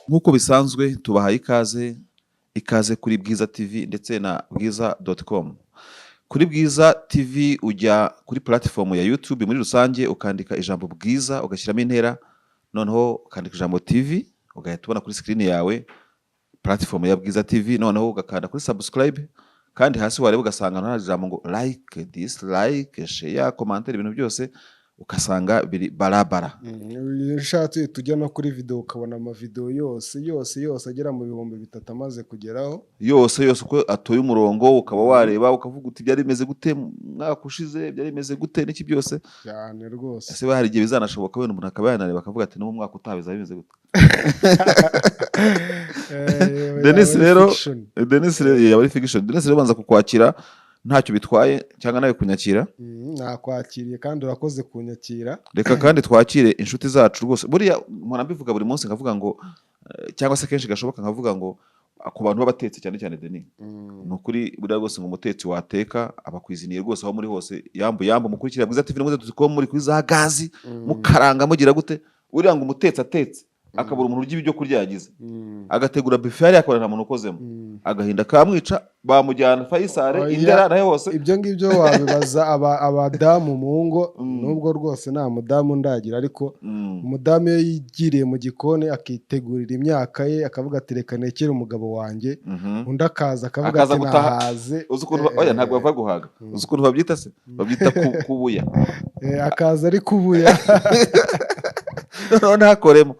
Nk'uko bisanzwe, tubahaye ikaze, ikaze kuri Bwiza TV ndetse na bwiza.com. Kuri Bwiza TV ujya kuri platform ya YouTube muri rusange, ukandika ijambo Bwiza, ugashyiramo intera, noneho ukandika ijambo TV, ugahita ubona kuri screen yawe platform ya Bwiza TV, noneho ugakanda kuri subscribe. Kandi hasi wareba ugasanga nta ijambo ngo like, dislike, share, commentaire, ibintu byose ugasanga biri barabara. Iyo ushatse tujya no kuri video, ukabona amavideo yose yose yose agera mu 3000 amaze kugeraho. Yose yose uko atoye umurongo, ukaba wareba ukavuga uti: "Byari bimeze gute mu mwaka ushize? Byari bimeze gute?" N'iki byose. Cyane rwose. Ese hari igihe bizanashoboka wenda umuntu akaba yanareba akavuga ati: "No mu mwaka utaha bizaba bimeze gute?" Denis Yaba ari rero fiction. Denis rero yaba ari fiction. Denis rero, banza kukwakira ntacyo bitwaye, cyangwa nawe kunyakira. Nakwakiriye kandi urakoze kunyakira. Reka kandi twakire inshuti zacu rwose. Buriya mpora mbivuga buri munsi, nkavuga ngo cyangwa se kenshi gashoboka nkavuga ngo ku bantu b'abatetsi cyane cyane, Denis, ni ukuri buriya rwose ngo umutetsi wateka abakwiziniye rwose aho muri hose. Yambu yambu, mukurikira Bwiza TV, muze tuzi ko muri kuri za gazi mukaranga, mugira gute. Buriya ngo umutetsi atetse akabura umuntu urya ibyo kurya yagize, agategura buffet hariya, akabona nta muntu ukozemo, agahinda kamwica, bamujyana Faisal, Oya, Indera nayo hose. Ibyo ngibyo wabibaza abadamu mu ngo, nubwo rwose nta mudamu ndagira, ariko umudamu iyo yigiriye mu gikoni akitegurira imyaka ye, akavuga ati: "Reka nekere umugabo wanjye," undi akaza akavuga Akaza ati: gutaha. "Nahaze." Uzi ukuntu oya, ntabwo bava guhaga. Uzi ukuntu babyita se? Babyita kubuya. Akaza ari kubuya. Noneho ntakoremo.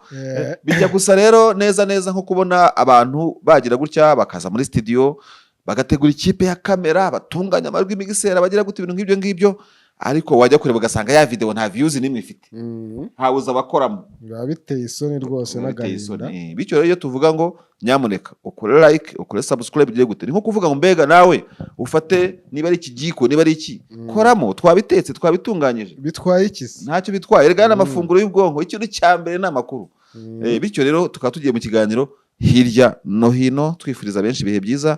Bijya gusa rero neza neza nko kubona abantu bagira gutya bakaza muri studio, bagategura ikipe ya kamera, batunganya amajwi, mixer, bagira gute, ibintu nk'ibyo ngibyo, ariko wajya kureba ugasanga ya video nta views n'imwe ifite, ntawuzi abakoramo. Biba biteye isoni rwose Biba biteye n'agahinda. isoni. Bityo rero iyo tuvuga ngo nyamuneka ukore like, ukore subscribe, ugiye gute, ni nko kuvuga ngo mbega nawe ufate niba ari ikigiko, niba ari iki, koramo, twabitetse, twabitunganyije. Bitwaye iki se? Ntacyo bitwaye rega, n'amafunguro y'ubwonko. Ikintu cya mbere ni amakuru. Bityo rero tukaba tugiye mu kiganiro hirya no hino, twifuriza benshi ibihe byiza,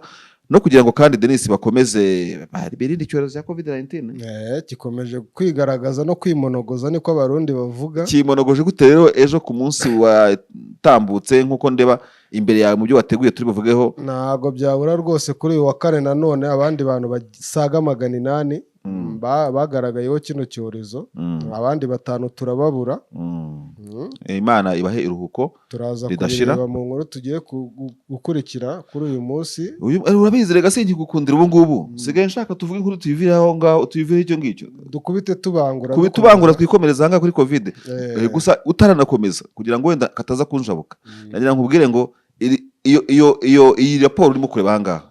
no kugira ngo kandi Denis bakomeze birinde icyorezo cya COVID 19. Gikomeje kwigaragaza no kwimonogoza, niko Abarundi bavuga. Kimonogoje gute rero ejo ku munsi watambutse, nk'uko ndeba imbere yawe mu byo wateguye turi buvugeho? Ntabwo byabura rwose, kuri uyu wa kane nanone abandi bantu basaga 800 bagaragayeho kino cyorezo, abandi batanu turababura. Imana ibahe iruhuko Turaza ridashira. kubireba mu nkuru tugiye gukurikira kuri uyu munsi. Urabizi rega, sinkigukundira ubu ngubu, sigaye nshaka tuvuge inkuru tuyivire aho ngaho, tuyivire icyo ngicyo. Dukubite tubangura. Kubi tubangura, twikomereza aha ngaha kuri COVID. Gusa utaranakomeza, kugira ngo wenda kataza kunjabuka, nagira ngo nkubwire ngo iyo iyo iyo iyi raporo urimo kureba aha ngaha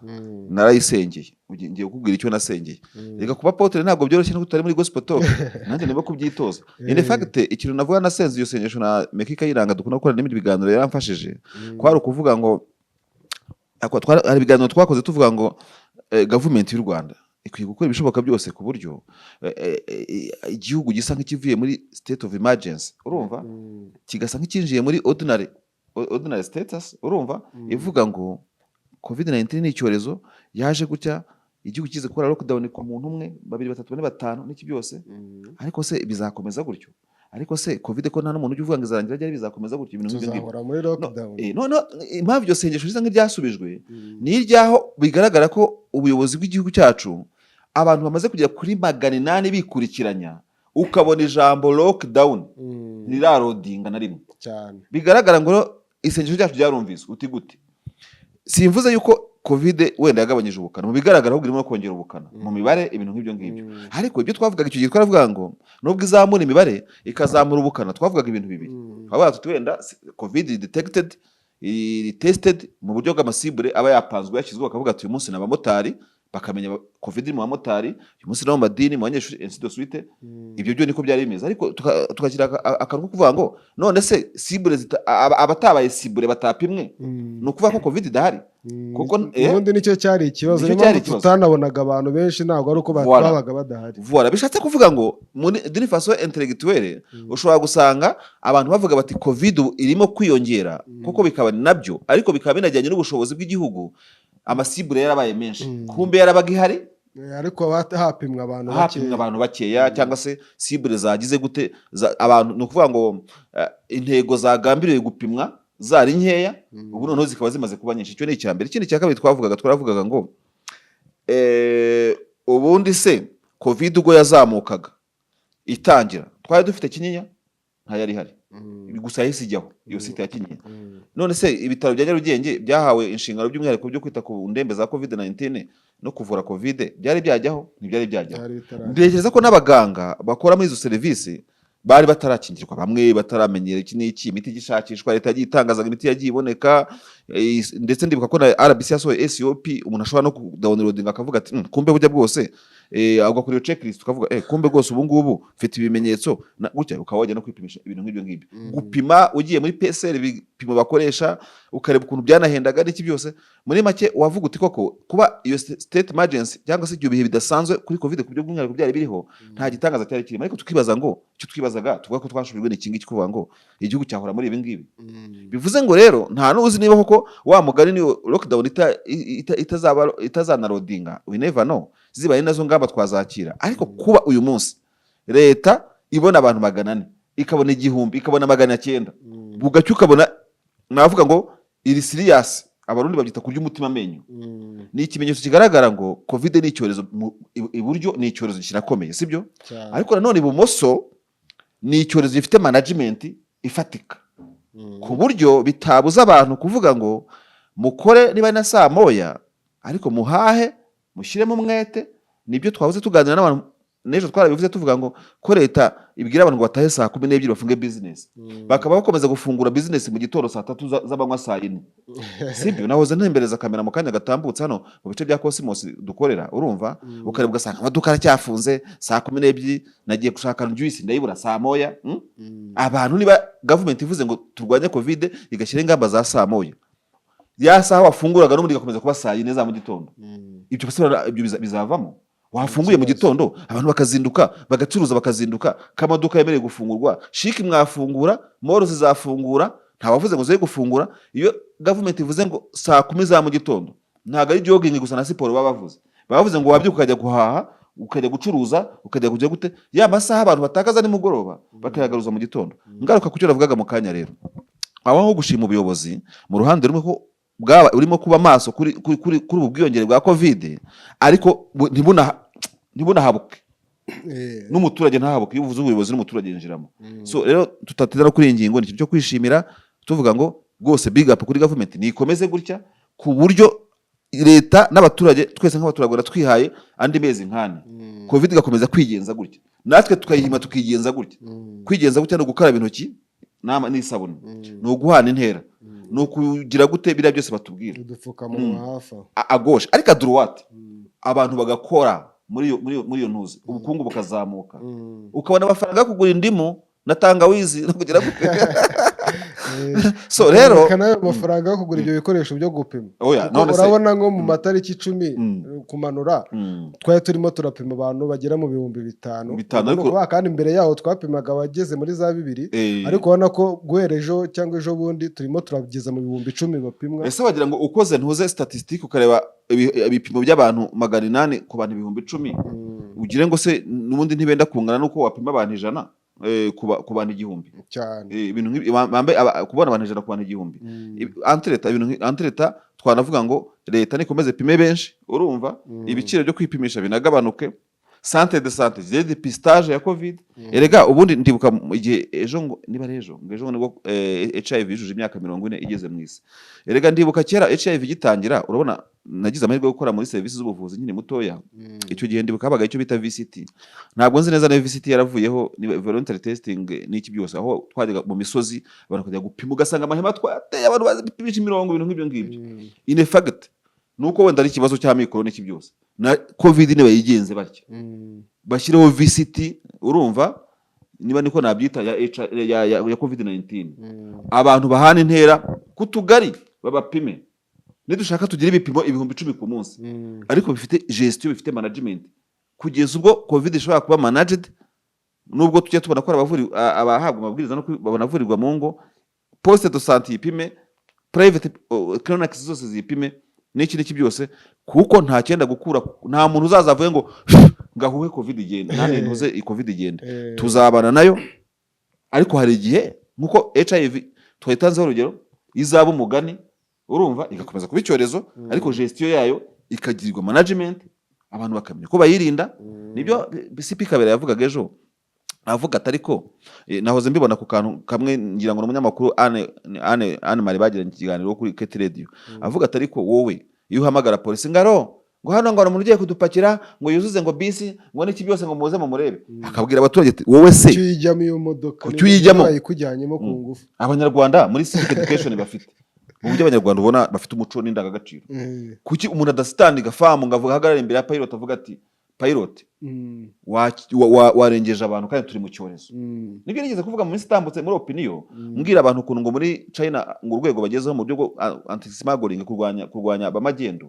narayisengeye. Ngiye kukubwira icyo nasengeye. Reka kuba apôtre ntabwo byoroshye, nuko tutari muri gospel talk, nanjye ndimo kubyitoza. In fact, ikintu navuga nasenze, iyo sengesho na Meki Kayiranga dukunda gukora n'ibindi biganiro yaramfashije, kwari ukuvuga ngo hari ibiganiro twakoze tuvuga ngo gavumenti y'u Rwanda ikwiye gukora ibishoboka byose ku buryo igihugu gisa nk'ikivuye muri state of emergency, urumva, kigasa nk'icyinjiye muri ordinary status, urumva, ivuga ngo COVID 19 ni icyorezo yaje gutya, igihugu kize gukora lockdown ku muntu umwe, babiri, batatu, bane, batanu, n'iki byose. Ariko se bizakomeza gutyo? Ariko se COVID ko nta n'umuntu ujya uvuga ngo izarangira ryari, bizakomeza gutyo? Ibintu nk'ibyo ngibyo. Tuzahora muri No, lockdown. No, impamvu iryo sengesho risa nk'iryasubijwe ni iryaho bigaragara ko ubuyobozi bw'igihugu cyacu, abantu bamaze kugera kuri 800 bikurikiranya, ukabona ijambo lockdown ntirarodinga na rimwe. Cyane. Bigaragara ngo isengesho ryacu ryarumviswe. Uti gute? Simvuze yuko COVID wenda yagabanyije ubukana, mu bigaragara ahubwo irimo kongera ubukana mu mibare, ibintu nk'ibyo ngibyo. Ariko ibyo twavugaga icyo gihe, twaravuga ngo nubwo izamura imibare ikazamura ubukana, twavugaga ibintu bibiri. Twavuga tuti wenda COVID detected, iri tested mu buryo bw'ama cible aba yapanzwe, yashyizweho, bakavuga ati uyu munsi ni abamotari, bakamenya COVID iri mu bamotari, uyu munsi no mu madini, mu banyeshuri, ainsi de suite. Ibyo byo niko byari bimeze, ariko tukagira akantu ko kuvuga ngo none se cible abatabaye cible batapimwe, ni ukuvuga ko COVID idahari? Kuko Ubundi nicyo cyari ikibazo. Nicyo Niyo cyari mpamvu ikibazo. tutanabonaga abantu benshi, ntabwo ari uko Voilà. babaga badahari. Voilà, bishatse kuvuga ngo muri d'une façon intellectuelle ushobora gusanga abantu bavuga bati COVID ubu irimo kwiyongera kuko, bikaba nabyo, ariko bikaba binajyanye n'ubushobozi bw'igihugu, ama cible yarabaye menshi. Kumbe yarabaga ihari. Ariko hapimwa abantu Hapimwa bakeya. abantu bakeya, cyangwa se cible zagize gute, abantu, ni ukuvuga ngo intego zagambiriwe gupimwa. zari nkeya, ubu noneho zikaba zimaze kuba nyinshi. Icyo ni icya mbere. Ikindi cya kabiri twavugaga, twaravugaga ngo ubundi se COVID ubwo yazamukaga itangira, twari dufite Kinyinya? Ntayari ihari. Gusa yahise ijyaho iyo site ya Kinyinya. None se ibitaro bya Nyarugenge byahawe inshingano by'umwihariko byo kwita ku ndembe za COVID 19 no kuvura COVID byari byajyaho? Ntibyari byajyaho. Byari bitarajya. Ntekereza ko n'abaganga bakora muri izo serivisi bari batarakingirwa, bamwe bataramenyera iki n'iki, imiti igishakishwa. Leta yagiye itangaza ngo imiti yagiye iboneka, ndetse ndibuka ko na RBC yasohoye SOP, umuntu ashobora no kudownloadinga akavuga ati: Kumbe burya bwose," agakora iyo checklist, ukavuga: "Kumbe rwose ubu ngubu mfite ibimenyetso na gutya," ukaba wajya no kwipimisha, ibintu nk'ibyo ngibyo. Gupima ugiye muri PCR, ibipimo bakoresha, ukareba ukuntu byanahendaga n'iki byose. Muri make wavuga uti koko kuba iyo state emergency cyangwa se ibyo bihe bidasanzwe kuri COVID ku buryo bw'umwihariko byari biriho, nta gitangaza cyari kirimo. Ariko tukibaza ngo icyo twibazaga, tuvuga ko twashubijwe ni iki ngiki, kuvuga ngo igihugu cyahora muri ibi ngibi. Bivuze ngo rero nta n'uzi niba koko wa mugani ni lockdown itazaba, itazanarodinga, we never know. Zibaye nazo ngamba twazakira, ariko kuba uyu munsi leta ibona abantu 400, ikabona 1000, ikabona 900, bugacya ukabona, navuga ngo iri serious, Abarundi babyita kurya umutima amenyo, ni ikimenyetso kigaragara ngo COVID ni icyorezo. Iburyo ni icyorezo kirakomeye, sibyo? Cyane. Ariko nanone ibumoso ni icyorezo gifite management ifatika, ku buryo bitabuza abantu kuvuga ngo mukore niba ari na saa moya, ariko muhahe, mushyiremo umwete. Nibyo twahoze tuganira n'abantu n'ejo, twarabivuze, tuvuga ngo ko leta ibwira abantu ngo batahe saa 12, bafunge business, bakaba bakomeza gufungura business mu gitondo saa 3 z'amanywa, saa 4, sibyo? Nahoze ntembereza kamera mu kanya gatambutse hano mu bice bya Cosmos dukorera, urumva, ukareba ugasanga amaduka aracyafunze saa 12. Nagiye gushaka juice ndayibura saa moya, Abantu, niba government ivuze ngo turwanye COVID, igashyira ingamba za saa moya, ya saha wafunguraga n'ubundi igakomeza kuba saa 4 za mu gitondo, ibyo bose ibyo bizavamo. Wafunguye mu Ikibazo. gitondo, abantu bakazinduka bagacuruza, bakazinduka, k'amaduka yemerewe gufungurwa, shiki mwafungura, mall zizafungura, nta wavuze ngo zibe gufungura. Iyo government ivuze ngo saa 10 za mu gitondo, ntabwo ari jogging gusa na siporo baba bavuze. Baba bavuze ngo wabyuka ukajya guhaha, ukajya gucuruza, ukajya kujya gute, ya masaha abantu batakaza nimugoroba bakayagaruza mu gitondo. Ngaruka ku cyo navugaga mu kanya rero, aho nko gushima ubuyobozi mu ruhande rumwe ko bwaba urimo kuba maso kuri ubu bwiyongere bwa COVID, ariko ntibunahabuke, n'umuturage ntahabuke. Iyo uvuze ubuyobozi, n'umuturage yinjiramo. So rero tutatinda no kuri iyi ngingo, ni ikintu cyo kwishimira, tuvuga ngo rwose big up kuri government, nikomeze gutya, ku buryo leta n'abaturage twese nk'abaturarwanda twihaye andi mezi nk'ane, COVID igakomeza kwigenza gutya, natwe tukayihima tukigenza gutya. Kwigenza gutya ni ugukaraba intoki n'isabune, ni uguhana intera, ni ukugira gute, biriya byose batubwira. Udupfukamunwa hafi aho. À gauche, ariko à droite abantu bagakora muri iyo ntuzi, ubukungu bukazamuka, ukabona amafaranga yo kugura indimu na tangawizi no kugira gute. So rero Ukaboneka n'ayo mafaranga yo kugura ibyo bikoresho byo gupima. Oya, Kuko none se urabona nko mu matariki 10 kumanura, twari turimo turapima abantu bagera mu 5000. 5000, Ubwo ni ariko ukuvuga kandi mbere yaho twapimaga abageze muri za 2000, ariko ubona ko guhera ejo cyangwa ejo bundi turimo turageza mu 10,000 bapimwa. Ese wagira ngo ukoze ntuze statistique, ukareba ibipimo by'abantu 800 ku bantu 10,000, ugire ngo se n'ubundi ntibenda kungana n'uko wapima abantu 100 ku bantu 1000? Cyane. Ibintu nk'ibi bambaye kubona abantu 100 ku bantu 1000. Entre-temps, ibintu entre-temps twanavuga ngo leta nikomeze pime benshi, urumva, ibiciro byo kwipimisha binagabanuke, centre de santé zigire dépistage ya COVID. Erega ubundi ndibuka mu igihe ejo, ngo niba ari ejo, ngo ejo nibwo HIV yujuje imyaka 40 igeze mu isi. Erega ndibuka kera HIV igitangira, urabona nagize amahirwe yo gukora muri serivisi z'ubuvuzi nkiri mutoya. Icyo gihe ndibuka habaga icyo bita VCT. Ntabwo nzi neza niba VCT yaravuyeho, niba voluntary testing n'iki byose, aho twajyaga mu misozi abantu bakajya gupima, ugasanga amahema twateye, abantu bapimisha imirongo, ibintu nk'ibyo ngibyo. In fact nuko wenda ari ikibazo cy'amikoro n'iki byose, na COVID niba yigenze batya, bashyireho VCT, urumva, niba niko nabyita, ya COVID 19, abantu bahana intera ku tugari babapime. Nidushaka tugire ibipimo 10,000 ku munsi, ariko bifite gestion, bifite management, kugeza ubwo COVID ishobora kuba managed. Nubwo tujya tubona ko hari abahabwa amabwiriza no banavurirwa mu ngo, poste de santé yipime, private clinics zose zipime n'iki n'iki byose, kuko nta cyenda gukura, nta muntu uzaza avuge ngo ngahuhe COVID igende, nta ntuze COVID igende. Tuzabana nayo, ariko hari igihe nkuko HIV twayitanzeho urugero. Izaba umugani, urumva, igakomeza kuba icyorezo, ariko gestion yayo ikagirirwa management, abantu bakamenya ko bayirinda. Nibyo CP Kabera yavugaga ejo, avuga ati ariko nahoze mbibona ku kantu kamwe, ngira ngo ni umunyamakuru Anne Marie bagiranye ikiganiro kuri KT Radio, avuga ati ariko wowe iyo uhamagara polisi ngaro ngo hano ngo hari umuntu ugiye kudupakira ngo yuzuze ngo bisi ngo n'iki byose ngo muze mumurebe, akabwira abaturage ati wowe se Kuki uyijyamo iyo modoka? Kuki uyijyamo? Bayikujyanyemo ku ngufu. Abanyarwanda muri civic education bafite, mu buryo Abanyarwanda ubona bafite umuco n'indangagaciro, kuki umuntu adasitandinga firm ngo avuga, ahagarare imbere ya pilot, avuga ati pilot, warengeje abantu kandi turi mu cyorezo? Nibyo nigeze kuvuga mu minsi itambutse muri opinion, mbwira abantu ukuntu ngo muri China ngo urwego bagezeho mu buryo bwo anti smuggling, kurwanya abamagendo.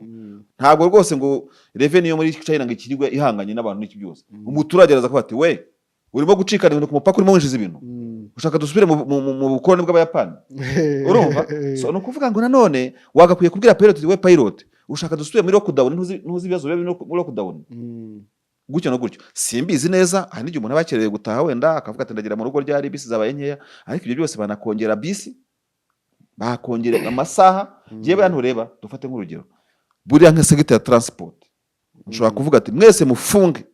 Ntabwo rwose ngo revenue yo muri China ngo ikirirwe ihanganye n'abantu n'iki byose. Umuturage araza kuvuga ati we urimo gucikana ibintu ku mupaka, urimo winjiza ibintu, ushaka dusubire mu bukoloni bw'Abayapani? Urumva? So ni ukuvuga ngo nanone wagakwiye kubwira pilot, we pilot, ushaka dusubire muri lockdown? Ntuzi ibibazo biba biri muri lockdown? Gutyo no gutyo, simbizi neza. Hari n'igihe umuntu aba akerewe gutaha, wenda akavuga ati ndagira mu rugo ryari, bisi zabaye nkeya. Ariko ibyo byose banakongera bisi, bakongera amasaha. Ngewe buriya ntureba, dufate nk'urugero, buriya nka secteur ya transport nshobora kuvuga ati mwese mufunge,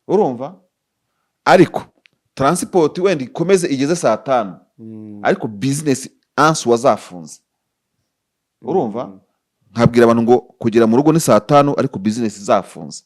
urumva, ariko transport wenda ikomeze igeze saa 5, ariko business ansi wazafunze, urumva, nkabwira abantu ngo kugera mu rugo ni saa 5, ariko business zafunze,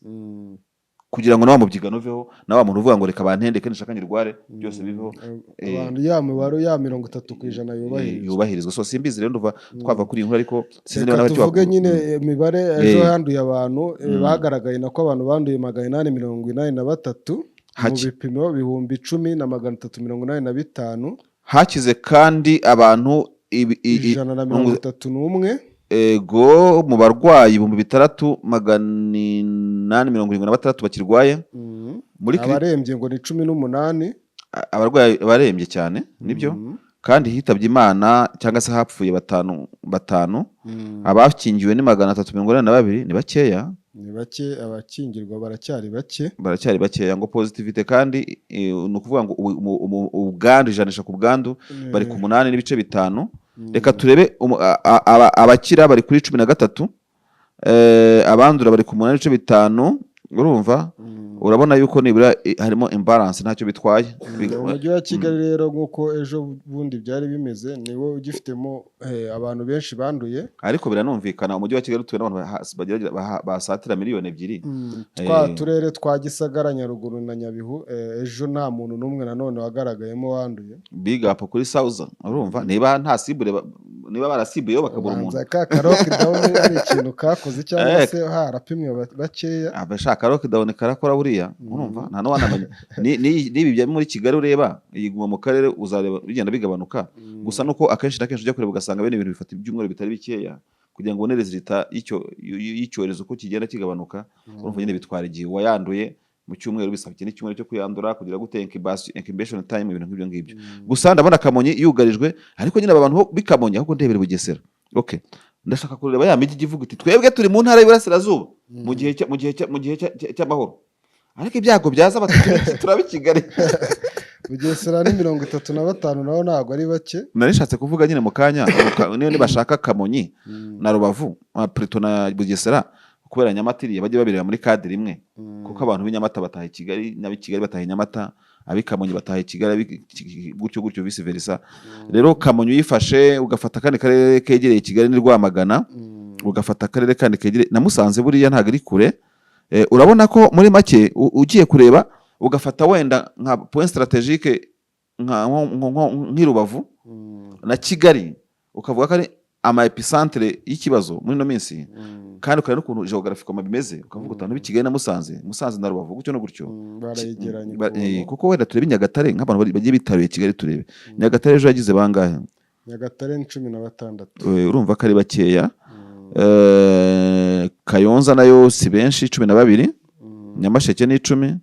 kugira ngo na wa mubyigano uveho, na wa muntu uvuga ngo reka bantendeke nishaka ngirware, byose biveho. Abantu ya mibare ya 30% yubahirizwa. Yubahirizwa. So simbizi rero, nduva twava kuri iyi nkuru, ariko sinzi niba Reka nawe icyo tuvuge nyine imibare ejo handuye abantu, bagaragaye nako abantu banduye 883 mu bipimo 10,385. Hakize kandi abantu 131. Ego, mu barwayi 6876 bakirwaye muri Abarembye ngo ni 18. Abarwayi barembye cyane nibyo. Kandi hitabye Imana cyangwa se hapfuye batanu batanu. Abakingiwe ni 382, ni bakeya. Ni bake, abakingirwa baracyari bake. Baracyari bakeya. Ngo positivité kandi ni ukuvuga ngo ubwandu, ijanisha ku bwandu, bari ku 8.5. Reka turebe abakira bari kuri 13, abandura bari ku 8.5. Urumva, urabona yuko nibura harimo imbalance, ntacyo bitwaye. Umujyi wa Kigali rero, nk'uko ejo bundi byari bimeze, niwo ugifitemo abantu benshi banduye. Ariko biranumvikana, umujyi wa Kigali utuwe n'abantu basatira miliyoni 2. Twa turere twa Gisagara, Nyaruguru na Nyabihu, ejo nta muntu n'umwe nanone wagaragayemo wanduye. Big up kuri Southern. Urumva, niba nta sibure niba barasibuyeho bakabura umuntu. Ubanza ka lockdown hari ikintu kakoze cyangwa se harapimwe bakeya. Abashaka lockdown karakora buriya, urumva, nta n'uwanamenya. N'ibi bya muri Kigali ureba yiguma mu karere, uzareba bigenda bigabanuka. Gusa nuko akenshi na kenshi ujya kureba ugasanga bene ibintu bifata ibyumweru bitari bikeya kugira ngo ubone résultat y'icyorezo uko kigenda kigabanuka. Urumva nyine bitwara igihe, uwayanduye mu cyumweru bisaba ikindi cyumweru cyo kuyandura, kugira gute, incubation time, ibintu nk'ibyo ngibyo. Gusa ndabona Kamonyi yugarijwe, ariko nyine aba bantu bo b'i Kamonyi, ahubwo ndebere Bugesera. Okay, ndashaka kureba ya mijyi ivuga iti twebwe turi mu ntara y'Iburasirazuba mu gihe cy'amahoro, ariko ibyago byaza bati turaba i Kigali. Bugesera ni 35, nabo ntabwo ari bake. Nari kuvuga nyine mu kanya niyo nibashaka Kamonyi na Rubavu na Preto na Bugesera, kubera Nyamata iriya, bajye babireba muri cadre imwe, kuko abantu b'i Nyamata bataha i Kigali, n'ab'i Kigali bataha i Nyamata, ab'i Kamonyi bataha i Kigali, gutyo gutyo, vice versa. Rero Kamonyi uyifashe, ugafata akandi karere kegereye Kigali ni Rwamagana, ugafata akarere kandi kegereye na Musanze, buriya ntabwo ari kure. Urabona ko muri make ugiye kureba ugafata wenda nka point stratégique nk'i Rubavu na Kigali, ukavuga ko ari ama épicentre y'ikibazo muri ino minsi, kandi ukareba n'ukuntu géographiquement bimeze, ukavuga uti abantu b'i Kigali na Musanze, Musanze na Rubavu, gutyo no gutyo. Barayegeranye ukuntu. Kuko wenda turebe i Nyagatare nk'abantu bagiye bitaruye Kigali, turebe Nyagatare ejo yagize bangahe? Nyagatare ni 16. Urumva ko ari bakeya. Kayonza nayo si benshi, 12. Nyamasheke ni 10.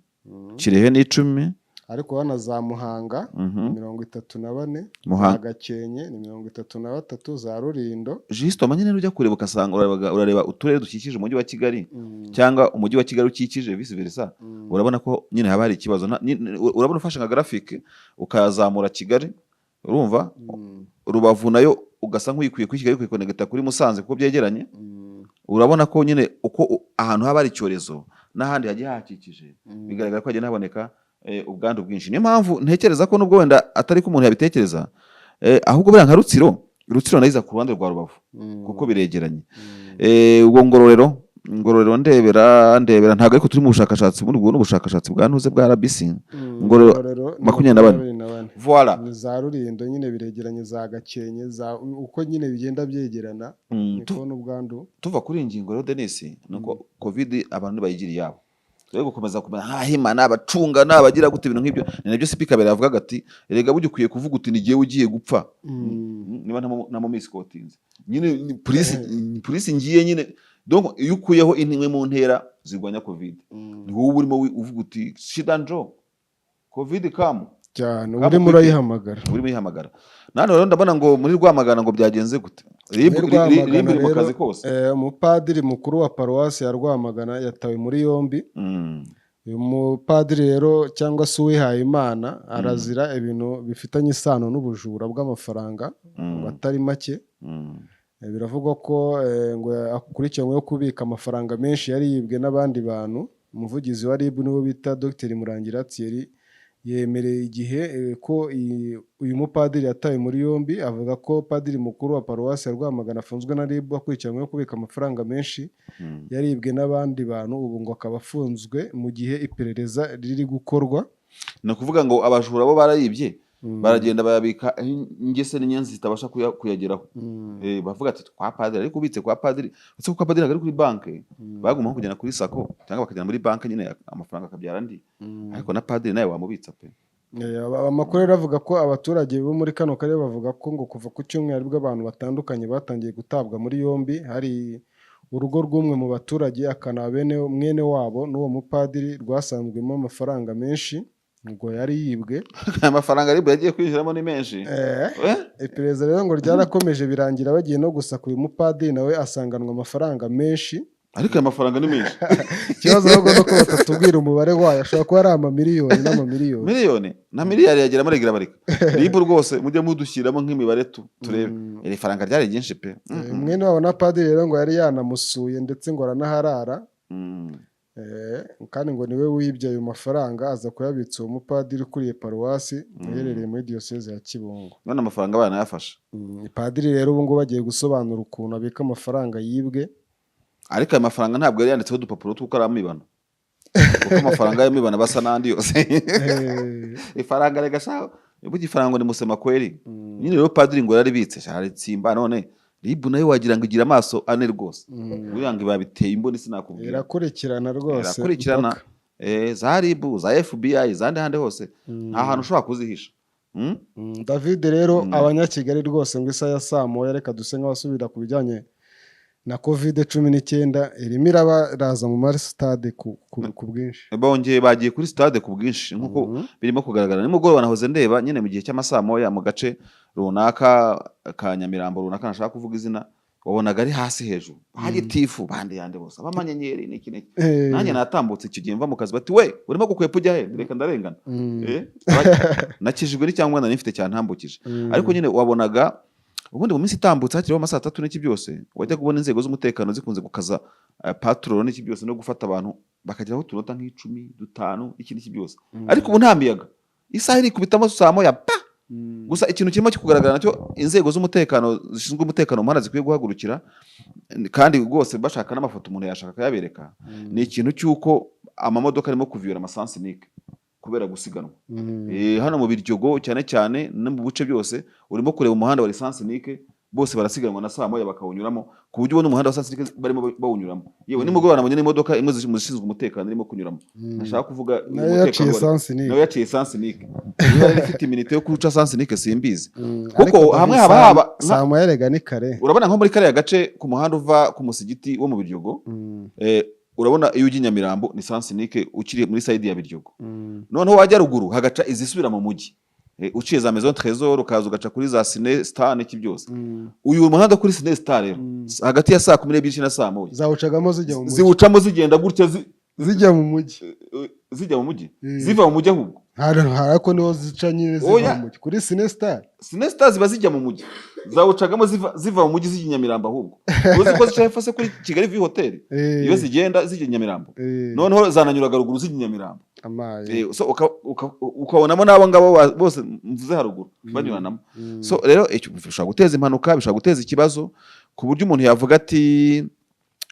Kirehe ni 10. Ariko hano za Muhanga 34. Muhanga. Za Gakenke ni 33, za Rulindo. Justement nyine ujya kureba ugasanga urareba uturere dukikije umujyi wa Kigali cyangwa umujyi wa Kigali ukikije, vice versa, urabona ko nyine haba hari ikibazo. Urabona ufashe nka graphique ukazamura Kigali, urumva, Rubavu nayo ugasa nk'uyikuye kuri Kigali kuyikonegita kuri Musanze kuko byegeranye. Urabona ko nyine uko ahantu haba hari icyorezo n'ahandi hagiye hahakikije, bigaragara ko hagenda haboneka ubwandu bwinshi. Niyo mpamvu ntekereza ko nubwo wenda atari ko umuntu yabitekereza, ahubwo buriya nka Rutsiro nayo iza ku ruhande rwa Rubavu kuko biregeranye. Ubwo Ngororero ndebera ntabwo, ariko turi mu bushakashatsi, ubundi ubwo ni ubushakashatsi bwa ntuze bwa RBC. Ngororero, Ni 24. 24. Voilà. Ni za Rulindo nyine biregeranye, za Gakenke, za uko nyine bigenda byegerana, niko n'ubwandu. Tuva kuri iyi ngingo rero, Denis, ni uko COVID abantu ntibayigira iyabo. Turi gukomeza kumenya nk'ahimana abacungana abagira gute, ibintu nk'ibyo. Ni nabyo CP Kabera yavugaga ati: "Erega burya ukwiye kuvuga uti ni jyewe ugiye gupfa." Niba ntamo misikotinze nyine ni polisi ngiye nyine. Donc iyo ukuyeho imwe mu ntera zirwanya COVID, ni wowe urimo uvuga uti: "Shida njo COVID kamu." Cyane. Kama urimo quick. Urayihamagara. Urimo uyihamagara. Nano rero ndabona ngo muri Rwamagana ngo byagenze gute? RIB Muri Rwamagana RIB iri mu rero, kazi kose. Umupadiri mukuru wa paruwasi ya Rwamagana yatawe muri yombi. Uyu mupadiri rero cyangwa se uwihaye Imana arazira ibintu bifitanye isano n'ubujura bw'amafaranga ngo atari make. Biravugwa ko ngo akurikiranyweho kubika amafaranga menshi yari yibwe n'abandi bantu. Umuvugizi wa RIB niwo bita Dr Murangira Thierry yemereye Igihe ko uyu mupadiri yatawe muri yombi. Avuga ko padiri mukuru wa paruwasi ya Rwamagana afunzwe na RIB akurikiranyweho kubika amafaranga menshi yaribwe n'abandi bantu, ubu ngo akaba afunzwe mu gihe iperereza riri gukorwa. Ni ukuvuga ngo abajura bo barayibye, baragenda bayabika aho ingese n'inyenzi zitabasha kuyageraho. Bavuga ati kwa padiri, ariko ubitse kwa padiri, uretse ko kwa padiri ntabwo ari kuri banki, bagumaho kugenda kuri SACCO cyangwa bakagenda muri banki nyine, amafaranga akabyara andi. Ariko na padiri nawe wamubitsa pe. Amakuru rero avuga ko abaturage bo muri kano karere bavuga ko ngo kuva ku cyumweru aribwo abantu batandukanye batangiye gutabwa muri yombi. Hari urugo rw'umwe mu baturage akanaba bene mwene wabo n'uwo mupadiri rwasanzwemo amafaranga menshi ngo yari yibwe. Amafaranga aribwo yagiye kwinjiramo ni menshi. Eh? Iperereza rero ngo ryarakomeje, birangira bagiye no gusaka uyu mupadiri, nawe asanganwa amafaranga menshi. Ariko aya mafaranga ni menshi. Ikibazo ahubwo ni uko batatubwira umubare wayo, ashobora kuba ari amamiliyoni n'amamiliyoni. Miliyoni na miliyari yagera muri barika. RIB rwose mujye mudushyiramo nk'imibare turebe. Iri faranga ryari ryinshi pe. Mwene wabo na padiri rero ngo yari yanamusuye ndetse ngo aranaharara. Kandi ngo niwe wibye ayo mafaranga, aza kuyabitsa uwo mupadiri ukuriye paruwasi iherereye muri diyoseze ya Kibungo. None amafaranga baranayafashe. Padiri rero ubu ngubu bagiye gusobanura ukuntu abika amafaranga yibwe. Ariko aya mafaranga ntabwo yari yanditseho udupapuro tw'uko ari amibano, kuko amafaranga y'amibano aba asa n'andi yose. Ifaranga rega sha, burya ifaranga ni musema kweli. Nyine rero padiri ngo yararibitse aritsimba. None RIB nayo wagira ngo igira amaso ane rwose. Buriya ngo babiteye imboni, sinakubwira. Irakurikirana rwose. Irakurikirana. Mpaka. Za RIB, za FBI, zandi handi hose, nta hantu ushobora kuzihisha. David rero, abanyakigali rwose ngo isaha ya saa moya, reka duse nk'abasubira ku bijyanye na COVID-19, irimo irabaraza mu masitade ku bwinshi. Bongeye bagiye kuri stade ku bwinshi nk'uko birimo kugaragara. Nimugoroba nahoze ndeba nyine mu gihe cy'amasaa moya mu gace runaka ka Nyamirambo runaka ntashaka kuvuga izina, wabonaga ari hasi hejuru hagitifu bande yande bose abamanyenyeri n'iki n'iki. Nanjye natambutse icyo gihe mva mu kazi, bati: "We urimo gukwepa ujya he?" Reka ndarengana. Nakijijwe n'icyangombwa nari mfite cyantambukije. Ariko nyine wabonaga ubundi mu minsi itambutse hakiriho amasaa tatu n'iki byose, wajya kubona inzego z'umutekano zikunze gukaza patrol n'iki byose no gufata abantu bakageraho utunota nk'icumi, dutanu, iki n'iki byose. Ariko ubu nta miyaga, isaha irikubitamo saa moya pa. Gusa ikintu kirimo kugaragara nacyo inzego z'umutekano zishinzwe umutekano mu muhanda zikwiye guhagurukira, kandi rwose bashaka n'amafoto umuntu yashaka akayabereka, ni ikintu cy'uko amamodoka arimo kuviyora ama sens unique kubera gusiganwa. Hano mu Biryogo cyane cyane no mu bice byose urimo kureba umuhanda wa sens unique, bose barasiganwa na saa moya bakawunyuramo, ku buryo ubona umuhanda wa sens unique barimo bawunyuramo. Yewe nimugoroba nabonye n'imodoka imwe mu zishinzwe umutekano irimo kunyuramo, ntashaka kuvuga Nayo umutekano yaciye sens unique. Nayo yaciye sens unique. Niba yari ifite iminite yo kuca sens unique simbizi. Kuko Ariko David, hamwe haba haba saa moya rega ni kare. Urabona nko muri kariya gace ku muhanda uva ku musigiti wo mu Biryogo, urabona iyo ujya i Nyamirambo ni sens unique ukiri muri side ya Biryogo. Noneho wajya ruguru hagaca izisubira mu mujyi, uciye za Maison Trésor ukaza ugaca kuri za Cine Star n'iki byose. Uyu muhanda kuri Cine Star rero, hagati ya saa 12 na saa moya Zawucagamo zijya mu mujyi. Ziwucamo zigenda gutya Zijya mu mujyi. Zijya mu mujyi, ziva mu mujyi ahubwo. Hari ariko niho zica nyine ziva Oya. mu mujyi kuri Cine Star. Cine Star ziba zijya mu mujyi. Zawucagamo ziva mu mujyi zijya i Nyamirambo. Ahubwo uzi ko zica hepfo se kuri Kigali View Hotel? Iyo zigenda zijya i Nyamirambo, noneho zananyuraga ruguru zijya i Nyamirambo. Amaye. So ukabonamo n'abo ngabo bose mvuze haruguru banyuranamo. So rero icyo bishobora guteza impanuka, bishobora guteza ikibazo, ku buryo umuntu yavuga ati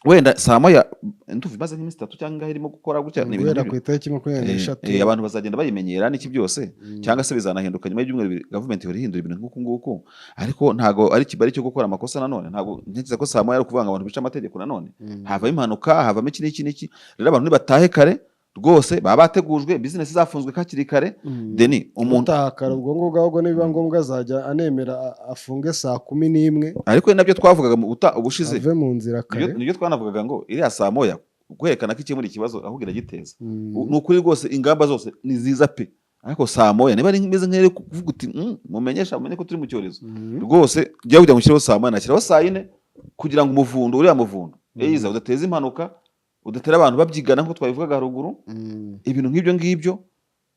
wenda saa moya, ndumva imaze nk'iminsi 3 cyangwa ingahe irimo gukora gutya, ni ibintu Guhera nk'ibyo. ku itariki makumyabiri n'eshatu. Abantu bazagenda bayimenyera n'iki byose, cyangwa se bizanahinduka nyuma y'ibyumweru 2. Gavumenti ihora ihindura ibintu nk'uku nguku, ariko ntago ari ikibari cyo gukora amakosa. Nanone ntago ntekereza ko saa moya ari ukuvuga ngo abantu bice amategeko. Nanone havamo impanuka, havamo iki n'iki n'iki. Rero abantu nibatahe kare rwose, baba bategujwe, bizinesi zafunzwe hakiri kare. Deni umuntu Utaha kare, ubwo ngubwo ahubwo nibiba ngombwa azajya anemera afunge saa 11. Ariko nabyo twavugaga mu ubushize. Ave mu nzira kare. Nibyo twanavugaga ngo iriya saa moya kwerekana ko ikemura ikibazo, ahubwo iragiteza. Ni ukuri rwose, ingamba zose ni nziza pe, ariko saa moya niba ari imeze nk'iri kuvuga uti mumenyesha, mumenye ko turi mu cyorezo." Rwose jya kugira ngo ushyireho saa moya, nashyiraho saa yine, kugira ngo umuvundo, uriya muvundo eyiza udateza impanuka, udatera abantu babyigana nk'uko twabivugaga haruguru, ibintu nk'ibyo ngibyo,